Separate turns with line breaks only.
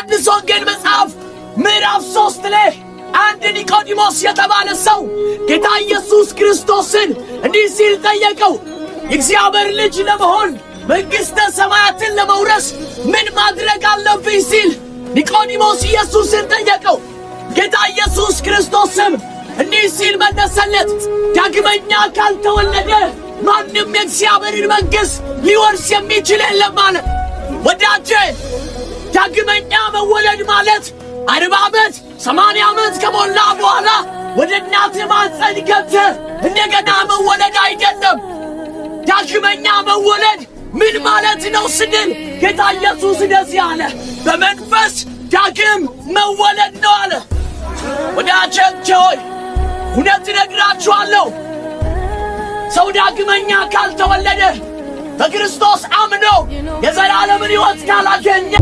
በዮሐንስ ወንጌል መጽሐፍ ምዕራፍ 3 ላይ አንድ ኒቆዲሞስ የተባለ ሰው ጌታ ኢየሱስ ክርስቶስን እንዲህ ሲል ጠየቀው። የእግዚአብሔር ልጅ ለመሆን፣ መንግሥተ ሰማያትን ለመውረስ ምን ማድረግ አለብኝ ሲል ኒቆዲሞስ ኢየሱስን ጠየቀው። ጌታ ኢየሱስ ክርስቶስም እንዲህ ሲል መለሰለት፣ ዳግመኛ ካልተወለደ ማንም የእግዚአብሔርን መንግሥት ሊወርስ የሚችል የለም አለ። ወዳጄ፣ ዳግመኛ መወለድ ማለት 40 ዓመት፣ 80 ዓመት ከሞላ በኋላ ወደ እናት ማኅፀን ገብተህ እንደገና መወለድ አይደለም። ዳግመኛ መወለድ ምን ማለት ነው ስንል ጌታ ኢየሱስ እንደዚህ አለ፣ በመንፈስ ዳግም መወለድ ነው አለ። ወዳጆቼ ሆይ፣ እውነት እነግራችኋለሁ፣ ሰው ዳግመኛ ካልተወለደ፣ በክርስቶስ አምኖ የዘላለምን ሕይወት ካላገኘ